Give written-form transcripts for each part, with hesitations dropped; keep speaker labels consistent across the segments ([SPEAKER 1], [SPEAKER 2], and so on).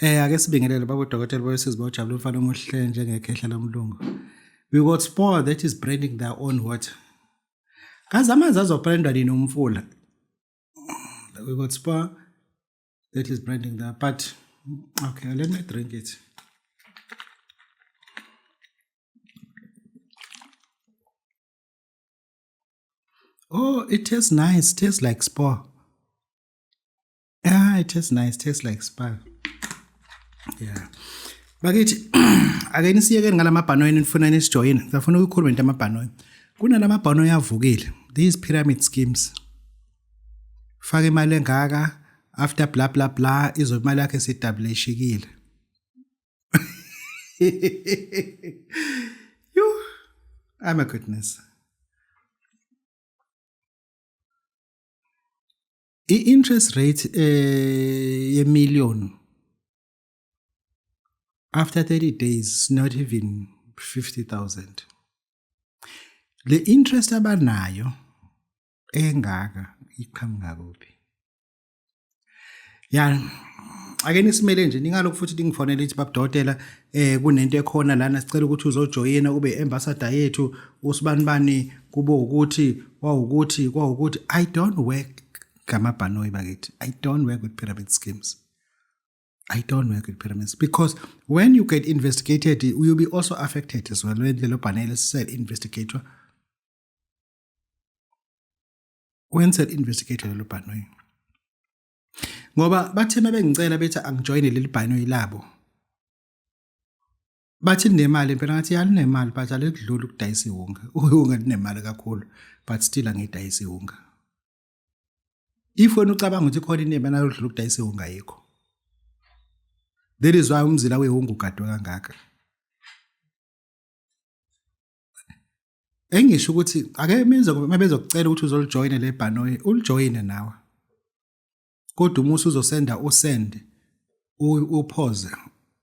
[SPEAKER 1] Ake sibingelele baba udokotela bawesizwe bawujabula umfana omuhle njengekhehla lomlungu. We got Spar that is branding their own water. Kaze amanzi azobrandwa nini umfula? We got Spar that is branding there, but okay, let me drink it. Oh, it tastes nice. It tastes like Spar. Ah, it tastes nice. It tastes like Spar. Yeah. Bakithi ake nisiyekeni ngalamabhanoyi nifuna nisijoyine. Ngifuna ukukhuluma into amabhanoyi. Kunalamabhanoyi avukile. These pyramid schemes. Faka imali engaka after blah blah blah izobe imali yakhe isidableshikile. Yo, I'm a goodness. I-interest rate ye-million after 30 days is not even 50,000. Le interest abanayo engaka iqhamuka kuphi? Ya ake nisimele nje ningalokhu futhi ningifonele ithi babudokotela kunento ekhona lana sicela ukuthi uzojoyina ube ambassador yethu usibanibani kube ukuthi wawukuthi kwawukuthi. I don't work ngamabhanoyi bakithi. I don't work with pyramid schemes. I don't work with pyramids because when you get investigated you will be also affected as well. When lelo bhanele sisel investigator wenze investigator lelo bhanoyi ngoba bathe mabengicela bethi angijoyine leli bhanoyi labo bathi linemali impela, ngathi yalinemali but alikudluli ukudayisa iwunga. Iwunga linemali kakhulu but still angiyidayisa iwunga. If wena ucabanga ukuthi khona inemali nalodlula ukudayisa iwunga, ayikho. That is why umzila wewunga ugadwe kangaka. Engisho ukuthi ake menze mabezokucela ukuthi uzolijoyina le bhanoyi, ulijoyine nawe, kodwa uma usuzosenda usend upause,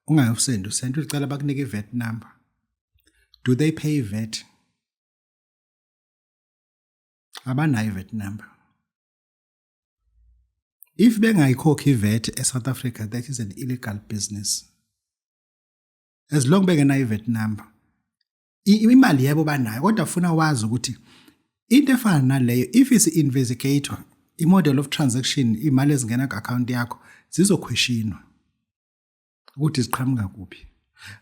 [SPEAKER 1] ungayosend usend ucela bakunike i-VAT number. Do they pay VAT? Abanayo i-VAT number. If bengayikhokhi i-VAT e-South Africa, that is an illegal business. As long bengenayo i-VAT number, imali yebo banayo, kodwa funa wazi ukuthi into efana naleyo, if is investigator i-model of transaction, imali ezingena ku-account yakho zizokhweshinwa ukuthi ziqhamuka kuphi.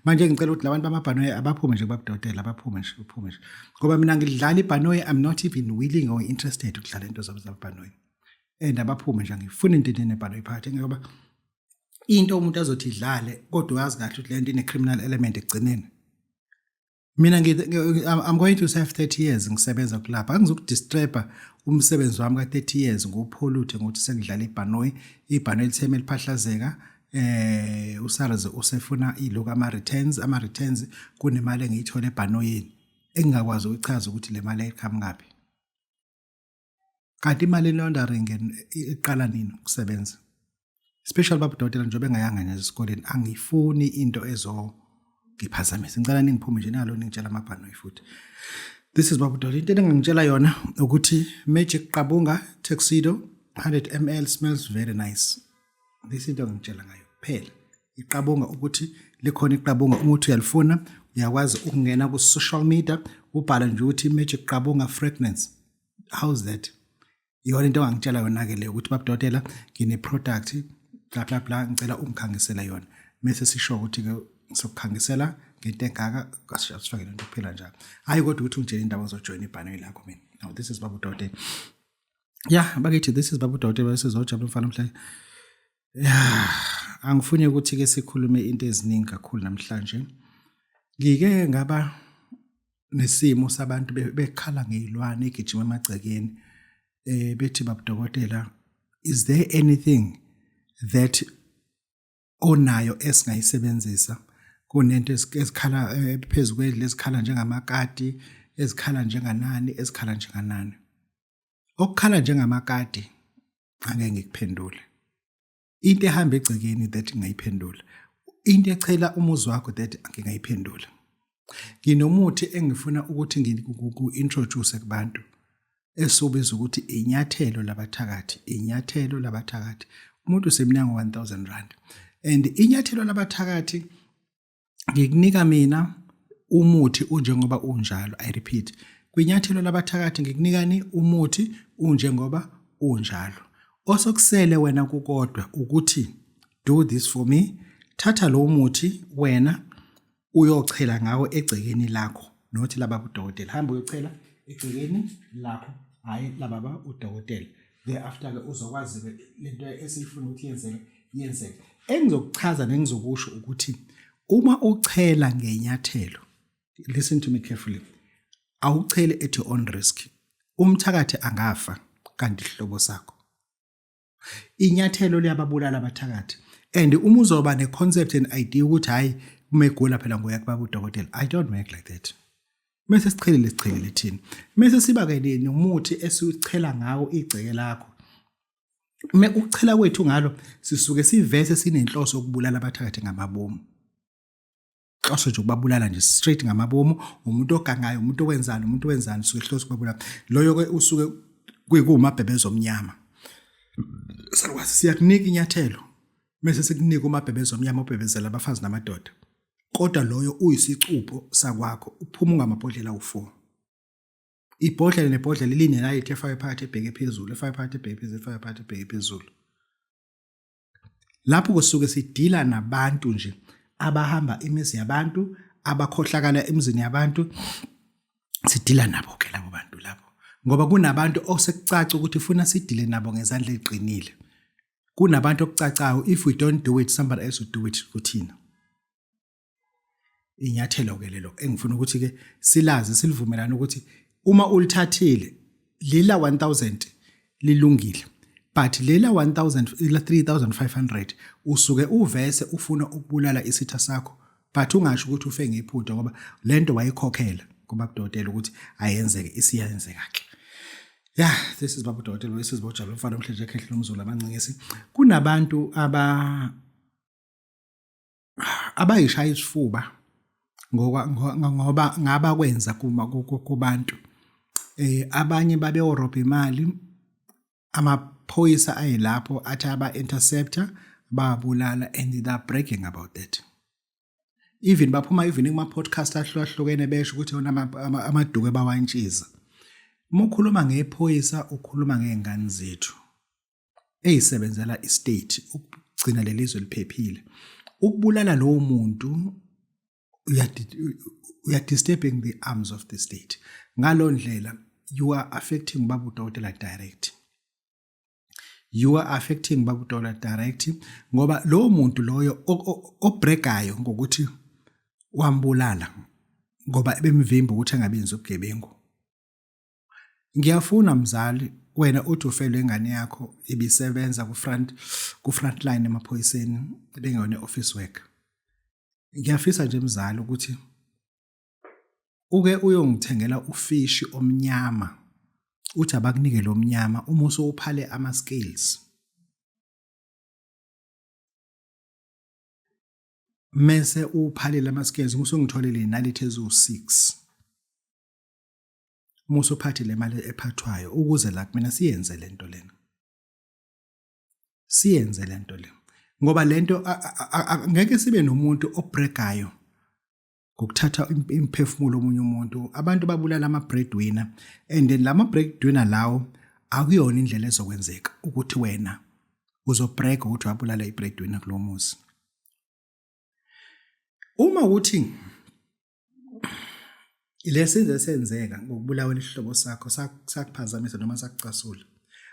[SPEAKER 1] Manje ngicela ukuthi labantu bamabhanoyi abaphume nje kubabudokotela, abaphume nje, uphume nje, ngoba mina ngidlala ibhanoyi, I'm not even willing or interested ukudlala into zabo zamabhanoyi. And abaphume nje, angifuni into enebhanoyi phakathi, ngoba into umuntu azothi idlale kodwa uyazi kahle ukuthi le nto ine-criminal element ekugcineni. Mina I'm going to serve 30 years ngisebenza kulapha, angizukudisturba umsebenzi wami ka-30 years ngiwupollute ngokuthi sengidlala ibhanoyi. Ibhanoyi litheme liphahlazeka, uSARS usefuna iloku ama-returns, ama-returns kunemali engiyithole ebhanoyini engingakwazi ukuchaza ukuthi le mali ayiqhamukaphi. Kanti imali laundering iqala nini ukusebenza? Special baba udokotela njengoba engayanga nje esikoleni, angifuni into ezongiphazamisa. Ngicela ningiphume nje nalo ningitshela amabhanoyi futhi. This is baba udokotela. Into engingitshela yona ukuthi Magic Qabunga Tuxedo 100 ml smells very nice. This into engingitshela ngayo kuphela. Iqabunga ukuthi likhona iqabunga, uma uthi uyalifuna uyakwazi ukungena ku social media ubhale nje ukuthi Magic Qabunga fragrance. How's that? Iyona into ongangitshela yona ke leyo ukuthi babudokotela ngine product bla bla bla, ngicela ungikhangisele yona, mase sisho ukuthi ke sokukhangisela ngento engaka, asifake lento kuphela njalo. Hayi kodwa ukuthi ungitshele indaba ozojoyina ibhanoyi lakho mina. Now this is baba udokotela. Yeah bakithi, this is baba udokotela besizojabula umfana omhle. Yeah, angifuni ukuthi ke sikhulume into eziningi kakhulu namhlanje. Ngike ngaba nesimo sabantu bekhala ngezilwane egijima emagcekeni, bethi babudokotela, is there anything that onayo esingayisebenzisa? Kunento ezikhala phezulu kwendlu, ezikhala njengamakati, ezikhala njenganani, ezikhala njenganani. Okukhala njengamakati angeke ngikuphendule. Into ehamba egcekeni, that ngingayiphendula. Into echela umuzi wakho, that ngingayiphendula. Nginomuthi engifuna ukuthi ngiku-introduce kubantu esubiza ukuthi inyathelo labathakathi, inyathelo labathakathi. Umuntu usemnyango 1000 rand. And inyathelo labathakathi ngikunika mina umuthi unjengoba unjalo. I repeat, kwinyathelo labathakathi ngikunikani umuthi unjengoba unjalo. Osokusele wena kukodwa ukuthi do this for me, thatha lo muthi wena uyochela ngawo egcekeni lakho, nothi lababa udokotela, hamba uyochela egcekeni lakho, hhayi lababa udokotela. Thereafter ke uzokwazi ke lento esiyifuna ukuthi yenzeke yenzeke. Engizokuchaza nengizokusho ukuthi uma uchela ngenyathelo, listen to me carefully, awucheli at your own risk. Umthakathi angafa kanti ihlobo sakho. Inyathelo liyababulala abathakathi. And uma uzoba ne-concept and idea ukuthi hhayi uma egula phela ngoya kubaba udokotela, I don't work like that. Mese sichelile sichelile thina. Mese siba ke nomuthi esiwuchela ngawo igceke lakho. Uma ukuchela kwethu ngalo sisuke sivese sinenhloso yokubulala abathakathi ngamabomu. Inhloso nje ukubabulala nje straight ngamabomu, umuntu ogangayo, umuntu owenzani, umuntu owenzani, suke hloso ukubabulala. Loyo ke usuke kuyimabhebezo omnyama. Salukwazi siyakunika inyathelo mese sikunika umabhebezo omnyama obhebezela abafazi namadoda. Kodwa loyo uyisicupho sakwakho, uphuma ungamabhodlela awu-4. Ibhodlela nebhodlela linenayithi efakwe phakathi ebheke phezulu, efakwe phakathi ebheke phezulu, efakwe phakathi ebheke phezulu. Lapho kusuke sidila nabantu nje abahamba imizi yabantu, abakhohlakala emizini yabantu, sidila nabo ke labo bantu labo. Ngoba kunabantu osekucaca ukuthi funa sidile nabo ngezandla eziqinile. Kunabantu okucacayo if we don't do it somebody else will do it kuthina. Inyathelo ke lelo engifuna ukuthi ke silazi silivumelane ukuthi uma ulithathile lila 1000 lilungile, but lela 1000 ila 3500 usuke uvese ufuna ukubulala isitha sakho, but ungasho ukuthi ufe ngephutha ngoba lento wayikhokhela kuba kudokotela ukuthi ayenzeke, isiyenzeka ke. Yeah, this is Babu Dokotela, this is Bojalo mfana omhle nje ekhehla lomzulu abancingisi. Kunabantu aba abayishaya isifuba ngoba ngoba ngabakwenza kuma kubantu. Abanye babeyorobha imali, amaphoyisa ayelapho athi aba interceptor babulala, and they are bragging about that. Even baphuma even kuma podcast ahlukahlukene besho ukuthi yona amaduku ebawantshisa. Uma ukhuluma ngephoyisa ukhuluma ngezingane zethu eyisebenzela istate ukugcina lelizwe liphephile. Ukubulala lowo muntu you are disturbing the arms of the state. Ngalo ndlela you are affecting baba udokotela direct. You are affecting baba udokotela direct ngoba lowo muntu loyo obregayo ngokuthi wambulala ngoba ebemvimba ukuthi angabenzi ubugebengu. Ngiyafuna mzali wena uthi ufelwe ingane yakho ibisebenza ku front line emaphoyiseni ebengeyona office work. Ngiyafisa nje mzali ukuthi uke uyongithengela ufishi omnyama, uthi abakunike lo mnyama uma usuwuphale ama scales. Mese uwuphalile ama scales usungitholele inalithi eziwu-6. Uma usuphathe le mali ephathwayo ukuze la kumina siyenze lento lena. Siyenze lento le. Ngoba lento ngeke sibe nomuntu obregayo ngokuthatha imphefumulo omunye umuntu. Abantu babulala ama breadwinner, and then lama breadwinner lawo akuyona indlela ezokwenzeka ukuthi wena uzobrag ukuthi wabulala ibreadwinner kulo muzi. Uma uthi lesenze senzeka ngokubulawa isihlobo sakho sakuphazamisa noma sakucasula,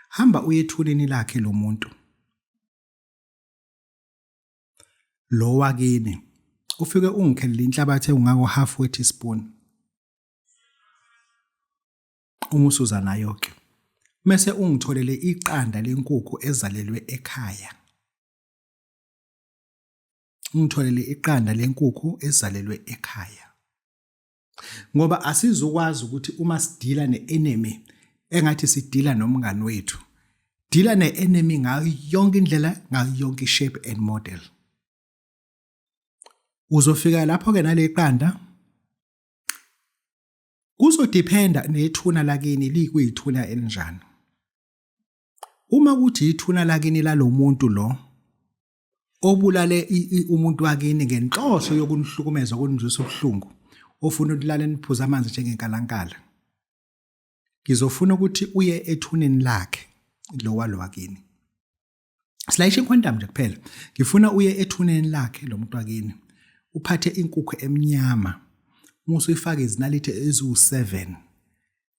[SPEAKER 1] hamba uye ethuneni lakhe lo muntu lo wakini, ufike ungikhelele inhlabathi engako half we teaspoon uma usuza nayo ke, mese ungitholele iqanda lenkukhu ezalelwe ekhaya. Ungitholele iqanda lenkukhu ezalelwe ekhaya. Ngoba asizukwazi ukuthi uma sidila ne-enemy engathi sidila nomngani wethu. Dila ne-enemy ngayo yonke indlela, ngayo yonke i-shape and model. Uzofika lapho ke nale qanda kuzodependa nethuna lakini likuyithuna elinjani. Uma kuthi ithuna lakini lalomuntu lo Obulale umuntu wakini ngenhloso yokunihlukumeza ukunizwisa ubuhlungu, ofuna ukulala niphuza amanzi njengenkalankala. Ngizofuna ukuthi uye ethuneni lakhe lo walo wakini. Silayisha iquantum nje kuphela. Ngifuna uye ethuneni lakhe lo muntu wakini. Uphathe inkukhu emnyama. Uma usuyifaka izinalithi eziwu-7.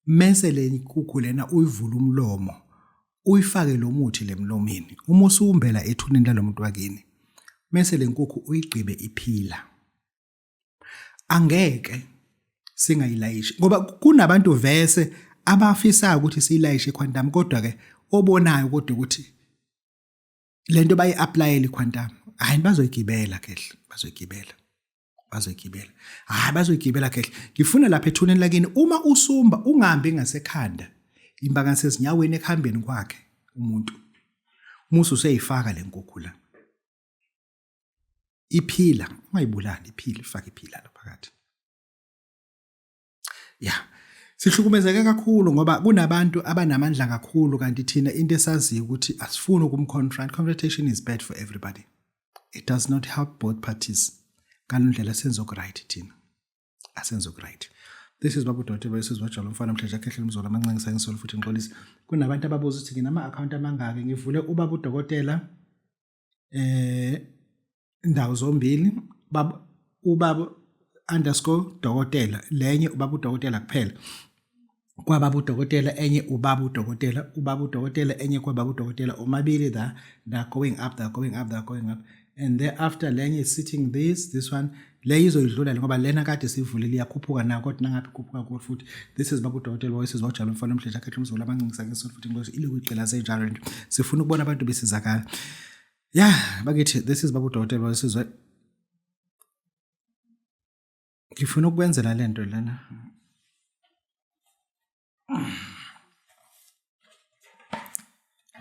[SPEAKER 1] Mese le nkukhu lena uyivula umlomo. Uyifake lo muthi lemlomeni. Uma usuwumbela ethuneni lalo muntu wakini. Mese le nkukhu uyigqibe iphila. Angeke singayilayishi ngoba kunabantu vese abafisayo ukuthi siyilayishe iquantum kodwa ke obonayo kodwa ukuthi lento bayi-applyele iquantum hayi bazoyigibela kehle bazoyigibela bazoyigibela hayi bazoyigibela kehle ngifuna lapha ethuneni lakini uma usumba ungahambi ngasekhanda imba ngasezinyaweni ekuhambeni kwakhe umuntu musu useyifaka le nkukhu la iphila ungayibulali iphila ifake iphila la phakathi ya sihlukumezeke kakhulu ngoba kunabantu abanamandla kakhulu kanti thina into esaziyo ukuthi asifuni ukumconfront. Confrontation is bad for everybody, it does not help both parties. Ngalo ndlela senza okuright thina, asenze okuright. This is Babu Dothe bayisizwe wajala umfana mhleja khehle umzolo amancengi sangisolo futhi ngixolisa. Kunabantu ababuza ukuthi nginama-akhawunti amangaki. Ngivule ubaba udokotela indawo zombili, baba ubaba underscore dokotela lenye ubaba udokotela kuphela, kwababa udokotela enye ubaba udokotela, ubaba udokotela enye kwababa udokotela, omabili the they're going up, they're going up, they're going up, and thereafter lenye is sitting this one le izoyidlula le ngoba lena kade sivulile iyakhuphuka nayo kodwa nangaphi ikhuphuka kuwo futhi. This is baba udokotela wayesizwa wajala umfana omhlesha akhethe umzolo abancingisa ngesonto futhi ngoba ilokhu igqilaze njalo lento. Sifuna ukubona abantu besizakala ya bakithi. This is baba udokotela wayesizwa. Ngifuna ukwenzela lento lena,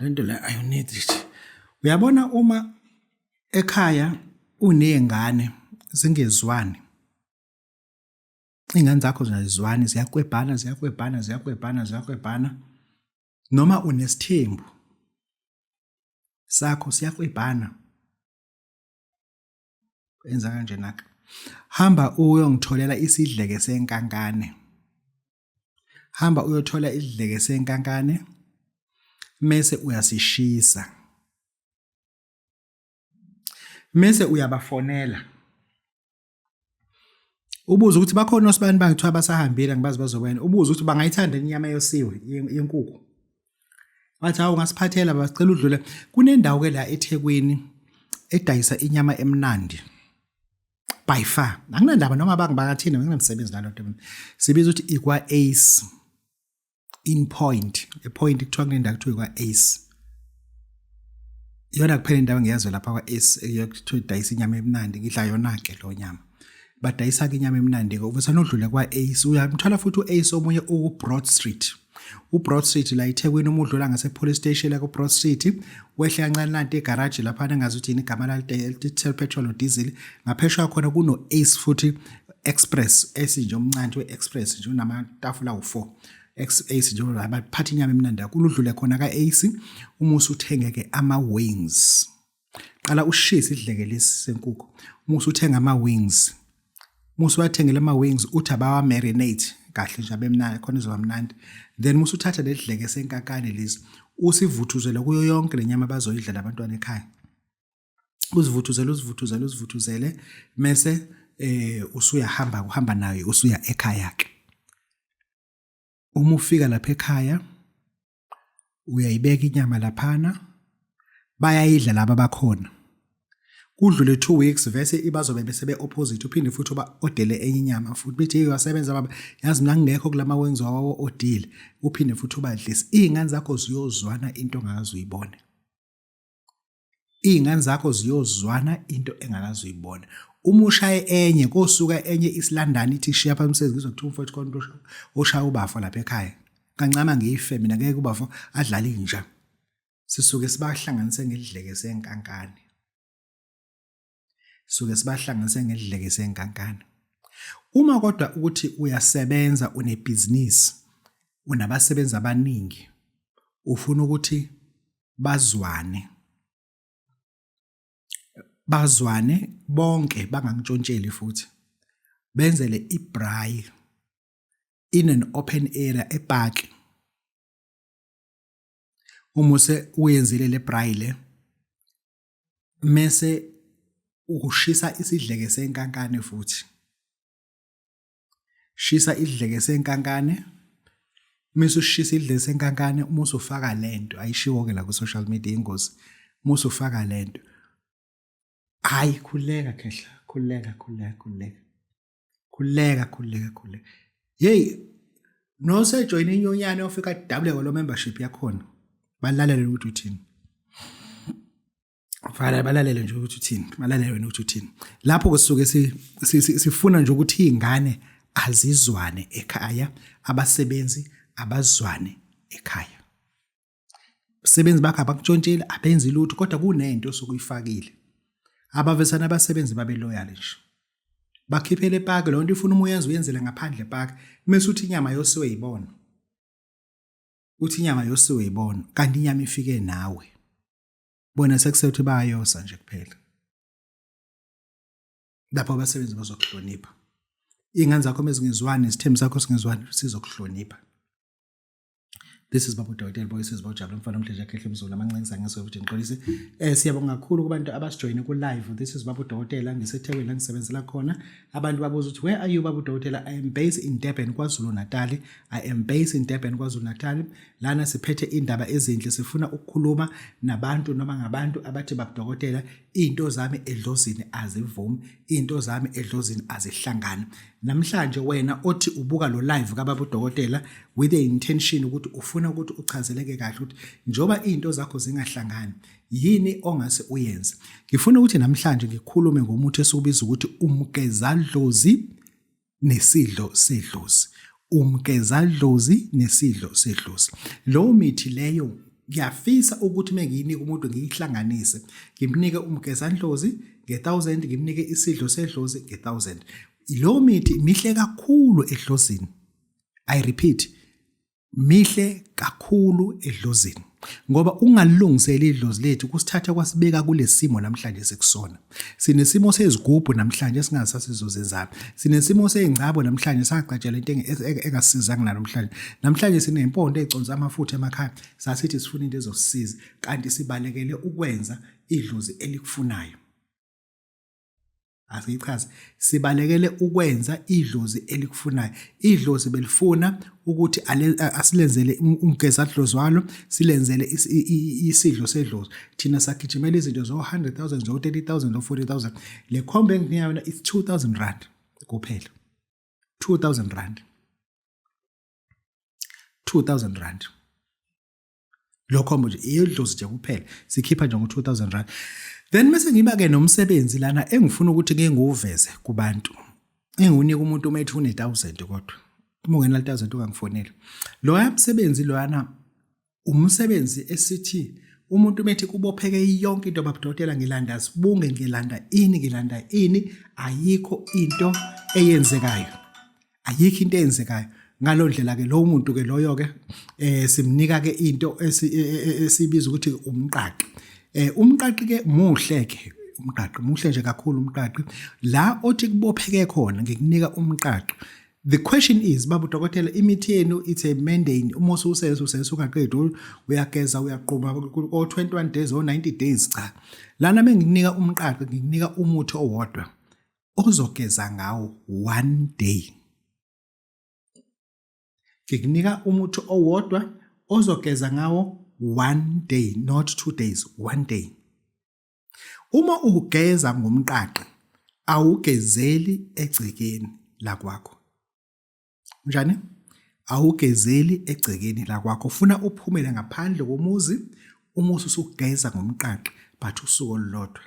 [SPEAKER 1] lento la I need it. Uyabona uma ekhaya unezingane zingezwani, ingane zakho zingazwani, ziyakwebhana ziyakwebhana ziyakwebhana ziyakwebhana, noma unesithembu sakho siyakwebhana, enza kanje naka, hamba uyongitholela isidleke senkankane, hamba uyothola isidleke senkankane mese uyasishisa, mese uyabafonela ubuze ukuthi bakhona osibani bangithiwa basahambile ngibazi bazobuyena, ubuze ukuthi bangayithanda inyama eyosiwe yenkukhu. Wathi hawu ungasiphathela basicela udlule kunendawo ke la eThekwini edayisa inyama emnandi by far. Anginandaba noma bangibakathini, nginamsebenzi nalonto mina. Sibiza ukuthi ikwa Ace in Point, e Point kuthiwa kunendawo kuthiwa ikwa Ace. Iyona kuphela indawo engiyaziyo lapha kwa Ace eyokuthiwa idayisa inyama emnandi, ngidla yona ke lo nyama. Badayisa ke inyama emnandi ke uvesana udlule kwa Ace, uyamthola futhi uAce omunye uku Broad Street. UBroad Street la eThekwini, uma udlula ngase police station la ku Broad Street wehle kancane lanti egarage lapha engazi ukuthi yini igama lalithel petrol or diesel, ngaphesheya khona kuno Ace futhi Express, Ace nje omncane we Express nje unamatafula awu4 X Ace nje abaphatha inyama emnandi kakhulu. Udlule khona ka Ace uma usuthenge ke ama wings, qala ushise idleke lesi senkukhu, uma usuthenga ama wings, uma usuwathengela ama wings uthi abawa marinate kahle nje abemnandi khona izoba mnandi, then uma usuthatha ledleke senkankane lesi usivuthuzele kuyo yonke lenyama abazoyidla labantwana ekhaya, uzivuthuzele uzivuthuzele uzivuthuzele mese usuyahamba uhamba nayo usuya ekhaya ke. Uma ufika lapha ekhaya uyayibeka inyama laphana, bayayidla laba bakhona, kudlule 2 weeks vese ibazobe bese be opposite, uphinde futhi uba odele enye inyama futhi bethi hey wasebenza baba, yazi mina ngingekho kulama wings wawo odile, uphinde futhi ubadlise. Izingane zakho ziyozwana into ongakaze uyibone, Iy'ngane zakho ziyozwana into engakaze uyibone. Uma ushaye enye kosuka enye isilandane ithi shiya phansi umsebenzi, ngizwa kuthiwa umfowethu khona umuntu oshaya ubafo lapha ekhaya. Kancama ngife mina, ngeke ubafo adlale inja. Sisuke sibahlanganise ngedleke senkankane. Suke sibahlanganise ngedleke senkankane. Uma kodwa ukuthi uyasebenza unebhizinisi, unabasebenzi abaningi, ufuna ukuthi bazwane. Bazwane bonke bangangishontsheli futhi benzele ibraai in an open area epark. Uma use uyenzile le braai le mese ushisa isidleke senkankane futhi. Shisa idleke senkankane mese ushisa idleke senkankane uma usufaka lento ayishiwo ke la ku social media ingozi uma usufaka lento hayi khuleka khehla khuleka khuleka khuleka khuleka khuleka khuleka hey nosejoyina inyonyane ofika adabule lo membership yakhona balalele ukuthi uthini Mfana balalele nje ukuthi uthini, balalele wena ukuthi uthini. Lapho kusuke sifuna nje ukuthi izingane azizwane ekhaya, abasebenzi abazwane ekhaya. Abasebenzi bakho abakutshontsheli, abenzi lutho kodwa kunento osuke uyifakile. Abavesana abasebenzi babe loyal nje. Bakhiphele epaki leyo nto ifuna uma uyenza uyenzele ngaphandle epaki. Mese uthi inyama yosiwe yibona. Uthi inyama yosiwe yibona kanti inyama ifike nawe. Bona sekusethi bayosa nje kuphela. Lapho abasebenzi bazokuhlonipha. Iy'ngane zakho mezingezwani, isithembu sakho singezwani, sizokuhlonipha. This is Babu Dokotela Boy Sizwe Bawujabula umfana omhle nje akhehle umzulu amancinza ngeso futhi ngixolise. Eh siyabonga kakhulu kubantu abasijoyine ku live. This is Babu Dokotela ngiseThekwini la ngisebenzela khona. Abantu babuza ukuthi where are you Babu Dokotela? I am based in Durban KwaZulu Natal. I am based in Durban KwaZulu Natal. Lana siphethe indaba ezinhle sifuna ukukhuluma nabantu noma ngabantu abathi babudokotela into zami edlozini azivumi into zami edlozini azihlangani namhlanje wena othi ubuka lo live kababa udokotela with the intention ukuthi ufuna ukuthi uchazeleke kahle ukuthi njoba izinto zakho zingahlangani yini ongase uyenze ngifuna ukuthi namhlanje ngikhulume ngomuthi esiwubiza ukuthi umgezadlozi nesidlo sedlozi umgezadlozi nesidlo sedlozi lowo mithi leyo ngiyafisa ukuthi mengiyinika umuntu ngiyihlanganise ngimnike umgezadlozi nge-1000 ngimnike isidlo sedlozi nge-1000 lowo mithi mihle kakhulu edlozini i repeat Mihle kakhulu edlozini ngoba ungalilungiseli idlozi lethu kusithatha kwasibeka kulesimo namhlanje sekusona. Sinesimo sezigubhu namhlanje singasasizozenzani. Sinesimo sezingcabo namhlanje saqatshelwa into engasisizanga namhlanje. Namhlanje sinempondo econsa amafutha emakhaya sasithi sifuna into ezosisiza kanti sibalekele ukwenza idlozi elikufunayo. Asiyichaze. Sibalekele ukwenza idlozi elikufunayo. Idlozi belifuna ukuthi asilenzele umgezadlozi walo, silenzele isidlo sedlozi. Thina sagijimela izinto zo-100,000, zo-30,000, zo-40,000. Le khombo enginika yona it's 2,000 rand kuphela. 2,000 rand. 2,000 rand. Lokho nje idlozi nje kuphela sikhipha nje ngo-2000 rand then mase ngiba ke nomsebenzi lana engifuna ukuthi ke ngiwuveze kubantu engiwunika umuntu uma ethi une-1000 kodwa uma ungena 1000 ungangifoneli loya msebenzi loyana umsebenzi esithi umuntu uma ethi kubopheke yonke into babudokotela ngilanda sibunge ngilanda ini ngilanda ini ayikho into eyenzekayo ayikho into eyenzekayo ngalo ndlela ke lowo muntu ke loyo ke eh simnika ke into e, e, e, esibiza ukuthi umqaqi eh umqaqi ke muhle ke umqaqi muhle nje kakhulu umqaqi la othi kubopheke khona ngikunika umqaqi The question is baba udokotela imithi yenu it's a mandate uma ususenza usenza ungaqedi uyageza uyaqhuma o 21 days o 90 days cha lana mengikunika umqaqi ngikunika umuthi owodwa ozogeza ngawo one day. Ngikunika umuthi owodwa ozogeza ngawo one day, not 2 days, one day. Uma ugeza ngomqaqi awugezeli egcekeni lakwakho. Njani? Awugezeli egcekeni lakwakho. Ufuna uphumele ngaphandle komuzi uma usugeza ngomqaqi but usuku olulodwa.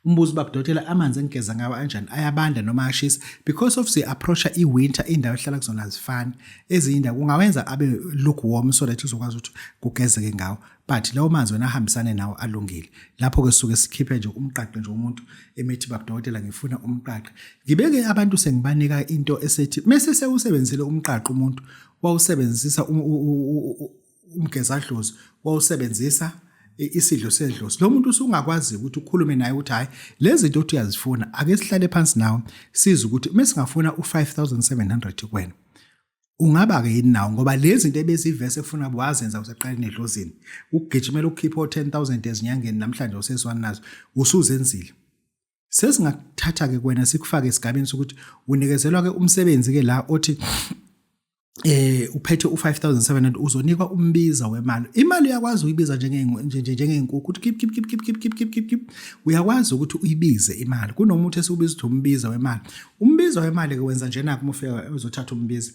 [SPEAKER 1] Umbuzo baba dokotela amanzi engigeza ngawo anjani ayabanda noma ayashisa because of si approacha i-winter indawo ehlala kuzona azifani ezinye indawo ungawenza abe lukewarm so that uzokwazi ukuthi kugezeke ngawo but lawo manzi wena ahambisane nawo alungile lapho ke suke sikhiphe nje umqaqi nje umuntu emethi baba dokotela ngifuna umqaqi ngibeke abantu sengibanika into esethi mese sewusebenzile umqaqi umuntu wawusebenzisa umgezadlozi wawusebenzisa Isidlo sedlozi lo muntu usungakwazi ukuthi ukhulume naye ukuthi hayi, lezi zinto othi uyazifuna, ake sihlale phansi nawe size ukuthi mesingafuna u5700 kuwena ungaba ke yini nawo, ngoba lezi zinto ebezivese kufuna wazenza useqaleni edlozini, ukugijimela ukukhipha o10000 ezinyangeni, namhlanje usezwana nazo, usuzenzile. Sesingakuthatha ke kuwena sikufake esigabeni sokuthi unikezelwa ke umsebenzi ke la othi uphethe u5700, uzonikwa umbiza wemali. Imali uyakwazi uyibiza njengenkukhu ukuthi kip kip kip kip kip kip kip kip kip. Uyakwazi ukuthi uyibize imali. Kunomuthi esiwubiza ukuthi umbiza wemali. Umbiza wemali ke wenza njena kuma ufika uzothatha umbiza,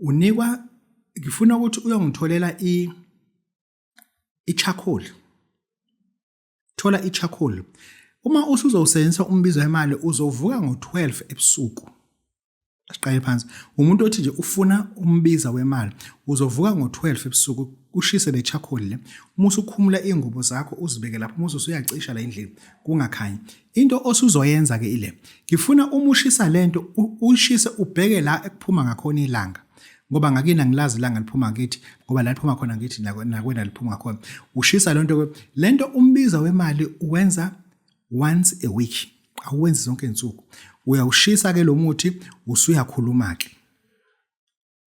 [SPEAKER 1] unikwa, ngifuna ukuthi uyongitholela i i-charcoal. Thola i-charcoal. Uma usuzowusebenzisa umbizo wemali, uzovuka ngo-12 ebusuku. Asiqale phansi. Umuntu othi nje ufuna umbiza wemali, uzovuka ngo-12 ebusuku, ushise le charcoal le. Uma usukhumula iy'ngubo zakho uzibeke lapho, uma usuyacisha la endlini kungakhanyi. Into osuzoyenza ke ile, ngifuna uma ushisa lento uyishise ubheke la ekuphuma ngakhona ilanga, ngoba ngakini angilazi ilanga liphuma kithi, ngoba la liphuma khona ngithi nakwena liphuma ngakhona. Ushisa lento lento. Umbiza wemali uwenza once a week, awuwenzi zonke izinsuku. Uyawushisa ke lo muthi, usuyakhuluma ke.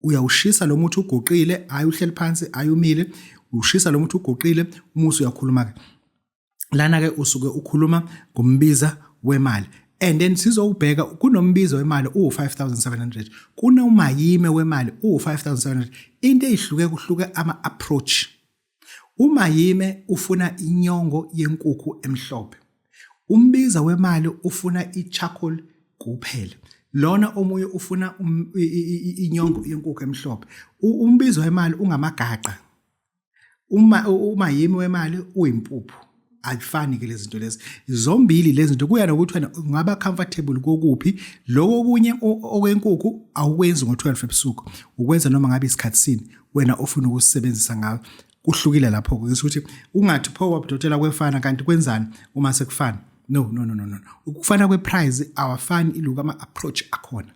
[SPEAKER 1] Uyawushisa lo muthi uguqile, hayi uhleli phansi, hayi umile. Ushisa lo muthi uguqile, uma usuyakhuluma ke lana ke usuke ukhuluma ngombiza wemali. And then sizowubheka, kunombizo wemali uwu5700, kunomayime wemali uwu5700. Into eyihluke kuhluke ama approach. Umayime ufuna inyongo yenkukhu emhlophe, umbiza wemali ufuna i-charcoal kuphela. Lona omunye ufuna inyongo yenkukhu emhlophe. Umbizo wemali ungamagaqa, uma umayimi wemali uyimpuphu. Akufani ke lezi zinto lezi zombili. Lezi zinto kuya nokuthi wena ungaba comfortable kokuphi. Lokho okunye okwenkukhu awukwenzi ngo-12 ebusuku, ukwenza noma ngabe isikhathi sini wena ofuna ukusebenzisa ngayo. Kuhlukile lapho ke ukuthi ungathi pho wabudokotela kwefana, kanti kwenzani uma sekufana? No, no, no, no, no. Ukufana kwe-price awafani, iluka ama-approach akhona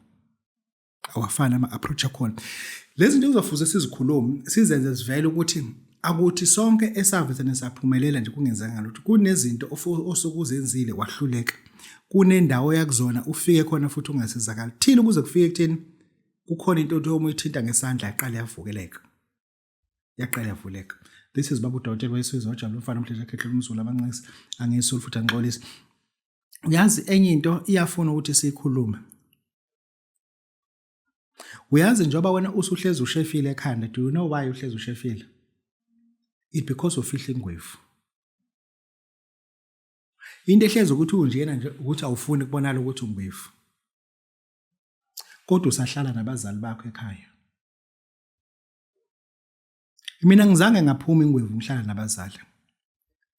[SPEAKER 1] awafani, ama-approach akhona. Lezi zinto kuzofuze sizikhulume, sizenze zivele ukuthi akuthi sonke esavele saphumelela nje kungenzeka ngalutho. Kunezinto osuke uzenzile wahluleka, kunendawo yakuzona ufike khona futhi ungasizakali thina ukuze kufike ekutheni kukhona into othi uma uyithinta ngesandla yaqala yavukeleka, yaqala yavuleka. This is Baba uDokotela wesizwe ojabula umfana omhlanje akhehle umzulu abancisi angesulu futhi angixolisi. Uyazi, enye into iyafuna ukuthi siyikhulume. Uyazi, njengoba wena usuhlezi ushefile ekhanda, do you know why uhlezi ushefile? It because ufihla ingwevu. Into ehlezi ukuthi unjena nje ukuthi awufuni kubonakala ukuthi ungwevu, kodwa usahlala nabazali bakho ekhaya. Mina ngizange ngaphuma ingwevu ngihlala nabazali.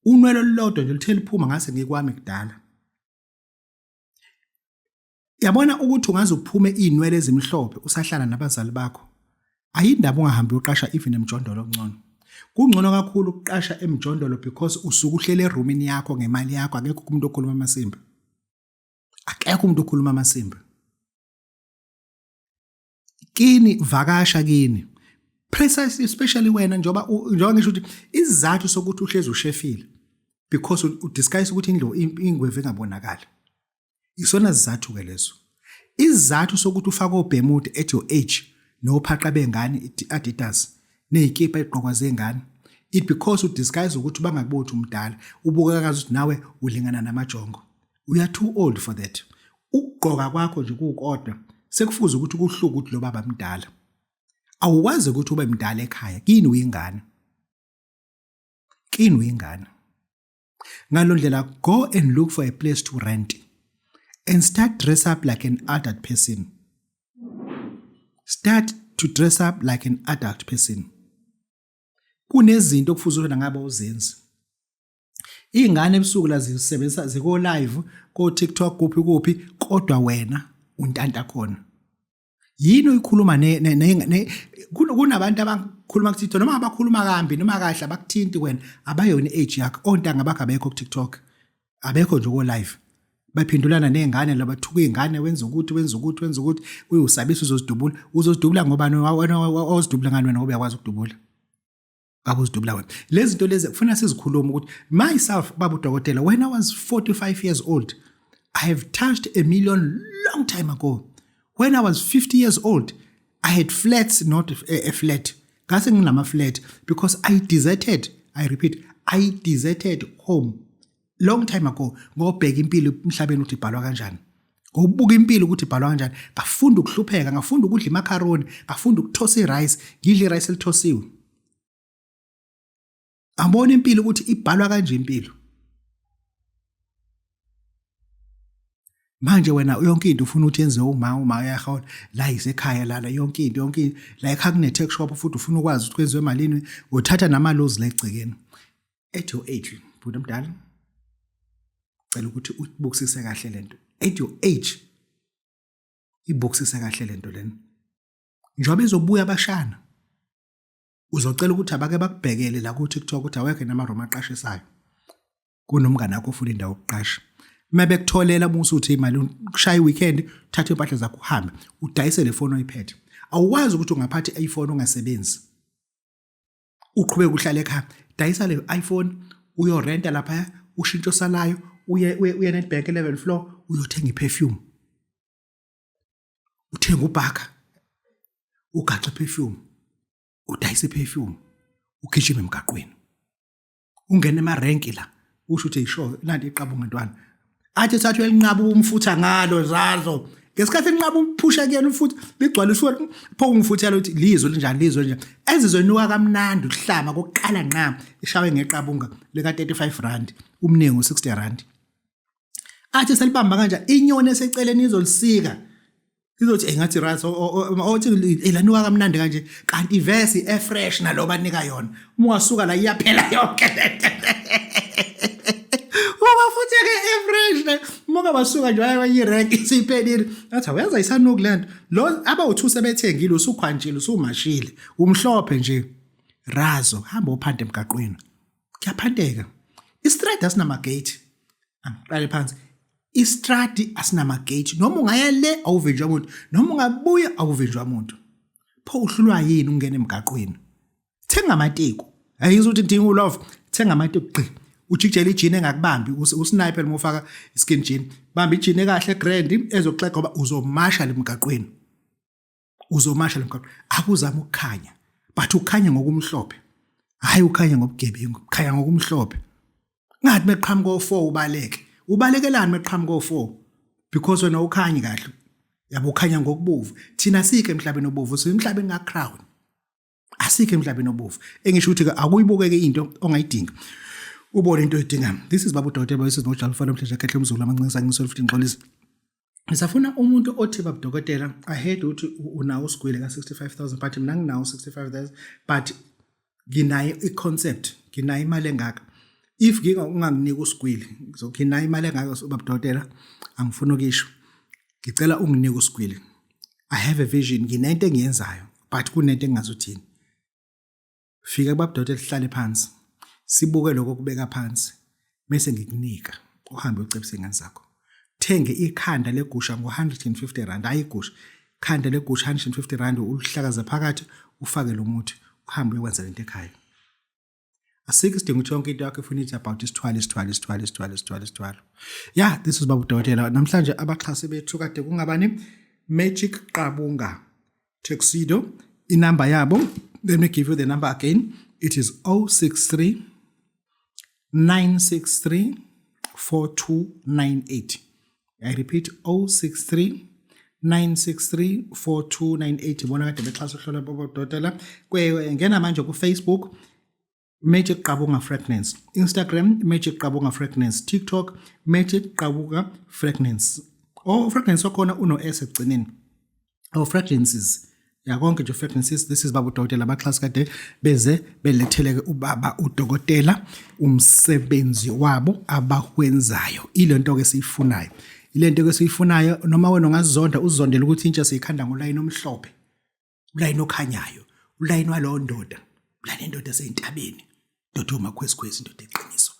[SPEAKER 1] Unwele olulodwa nje luthe liphuma ngase ngikwami kudala. Yabona ukuthi ungaze uphume izinwele ezimhlophe usahlala nabazali bakho, ayindaba ungahambi uyoqasha even emjondolo. Okungcono, kungcono kakhulu ukuqasha emjondolo because usuke uhlele erumini yakho ngemali yakho. Akekho umuntu okhuluma amasimba, akekho umuntu okhuluma amasimba kini. Vakasha kini precisely, especially wena njengoba ngisho ukuthi isizathu sokuthi uhlezi ushefile because udisguise ukuthi indlu ingwevu engabonakali. Isona sizathu ke leso. Isizathu sokuthi ufake obhemude at your age nophaqa bengane, Adidas nezikipa egqokwa zengane, it because udisguise ukuthi bangakubothi umdala, ubukeka ngathi ukuthi nawe ulingana namajongo. We are too old for that. Ukugqoka kwakho nje kukodwa sekufuze ukuthi kuhluke ukuthi lo baba mdala. Awukwazi ukuthi ube mdala ekhaya kini, uyingane kini, uyingane. Ngalo ndlela, go and look for a place to rent and start dress up like an adult person. Start to dress up like an adult person. Kunezinto okufuze wena ngabe uzenzi. Iy'ngane ebusuku la zisebenzisa ziko live ko TikTok kuphi kuphi, kodwa wena untanta khona. Yini oyikhuluma ne ne kunabantu abakhuluma ku TikTok, noma abakhuluma kambi noma kahle, abakuthinti wena, abayona age yakho. Ontanga bakho abekho ku TikTok, abekho nje ko live baphendulana nezingane labathuka izingane, wenza ukuthi, wenza ukuthi, wenza ukuthi, uyusabisa uzozidubula. Uzozidubula ngoba wena ozidubula ngani wena, ngoba uyakwazi ukudubula? Ngabe uzidubula wena. Lezi zinto lezi kufuna sizikhulume ukuthi myself baba udokotela when I was 45 years old I have touched a million long time ago. When I was 50 years old I had flats not a flat. Ngase nginama flat because I deserted, I repeat, I deserted home long time ago ngobheka impilo emhlabeni ukuthi ibhalwa kanjani. Ngokubuka impilo ukuthi ibhalwa kanjani, ngafunda ukuhlupheka, ngafunda ukudla imacaroni, ngafunda ukuthosa irice, ngidle irice elithosiwe. Angibona impilo ukuthi ibhalwa kanje impilo. Manje wena yonke into ufuna ukuthi yenziwe uma uma uyahola la isekhaya lana yonke into yonke into la ekhaya kune tax shop futhi ufuna ukwazi ukuthi kwenziwe malini uthatha namalozi la egcekeni at your age bhuti omdala cela ukuthi ubukisise kahle lento at your age ibukisise kahle lento lena njengoba ezobuya abashana uzocela ukuthi abake bakubhekele la ku TikTok ukuthi awekho nama-room aqashisayo kunomngane wakho ofuna indawo yokuqasha uma bekutholela uma usuthi imali kushaya i-weekend uthathe impahla zakho uhambe udayise le foni oyiphethe awukwazi ukuthi ungaphatha i-iPhone ungasebenzi uqhubeke uhlale ekhaya dayisa le iPhone uyorenta lapha ushintsho osalayo uye uye Nedbank 11 floor uyothenga iperfume uthenga ubhaka ugaxe perfume udayise perfume ugijime emgaqweni ungene emarenki la usho ukuthi isho nanti iqabunga ntwana athi thathu elinqaba umfutha ngalo zazo ngesikhathi enqaba ukuphusha kuyena umfutha ligcwala usuku pho ungifuthela ukuthi lizwe linjani lizwe linjani ezizonuka kamnandi ukuhlama kokuqala nqa ishawe ngeqabunga lika 35 rand umningi u60 rand athi selibamba kanje inyoni eseceleni izolisika izothi engathi right othi elanuka kamnandi kanje kanti ivesi efresh nalo banika yona uma ungasuka la iyaphela yonke lento uma futhi ke efresh le uma ungabasuka nje waya irank isiphelile athi awuyazi ayisanuki lento lo abawu2 sebethengile usukhwantshile usumashile umhlophe nje razo hamba uphante emgaqweni kuyaphanteka istrade asinamagate angiqale phansi istradi asinamagate noma ungaya le awuvinjwa muntu noma ungabuya awuvinjwa muntu pho uhlulwa yini ungena emgaqweni thenga amatiko ayizwa ukuthi ngidinga ulove thenga amatiko gqi ujikijela ijini engakubambi usniper uma ufaka iskin jean bamba ijini ekahle grand ezokuxega ngoba uzomasha lemgaqweni uzomasha lemgaqweni akuzama ukukhanya but ukhanya ngokumhlophe hayi ukhanya ngobugebengu ukhanya ngokumhlophe ngathi meqhamuka o4 ubaleke ubalekelani meqhamuka o4 because wena ukhanyi kahle yabo ukhanya ngokubovu thina sikhe emhlabeni obovu simhlabeni ka crown asikho emhlabeni obovu engisho ukuthi akuyibukeke into ongayidinga ubone into oyidingayo this is baba udokotela this is nojalo fana mhlesha khehle umzulu amancinisa ngisole futhi ngixolisa ngisafuna umuntu othi baba dokotela i heard ukuthi unawo usigwile ka 65000 but mina nginawo 65000 but nginayo i-concept nginayo imali engaka if unganginika usigwili nginayo imali engaka baba dokotela angifuni ukisho ngicela unginike usigwili i have a vision nginento engiyenzayo but kunento engingazuthini fika kubabudokotela sihlale phansi sibuke lokho kubeka phansi bese ngikunika uhambe ucebise ingane zakho thenge ikhanda legusha ngo-150 rand hayi igusha khanda legusha 150 rand ulihlakaze phakathi ufake lo muthi uhambe uyokwenza lento ekhaya asikho isidingo ukuthi yonke into yakho ifuna ithi about isithwalo isithwalo isithwalo isithwalo isithwalo isithwalo yeah this is baba udokotela namhlanje abaxhasi bethu kade kungabani magic qabunga tuxedo inamba yabo let me give you the number again it is 063 963 4298 I repeat 063 963 4298 bona kade bexhasa uhlolo bobodokotela ngena manje ku Facebook Magic Qabunga Fragrance Instagram Magic Qabunga Fragrance TikTok Magic Qabunga Fragrance oh fragrance wakhona uno S ekugcineni oh fragrances ya konke nje fragrances this is baba udokotela abaxhasi kade beze beletheleke ubaba udokotela umsebenzi wabo abakwenzayo ilento ke siyifunayo ilento ke siyifunayo noma wena ungazonda uzondela ukuthi intsha siyikhanda ngolayini omhlophe ulayini okhanyayo ulayini walowo ndoda ulayini endoda eseyintabeni indoda yomakhwezikhwezi indoda eqiniso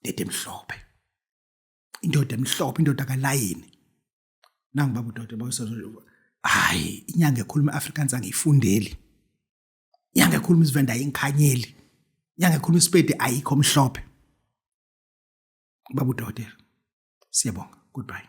[SPEAKER 1] indoda emhlophe indoda emhlophe indoda kalayini nangu baba udoda bawusazo hayi inyanga ekhuluma Afrikaans angiyifundeli inyanga ekhuluma isivenda ayingikhanyeli Inyanga ekhuluma isipedi ayikho mhlophe. Baba udokotela. Siyabonga. Goodbye.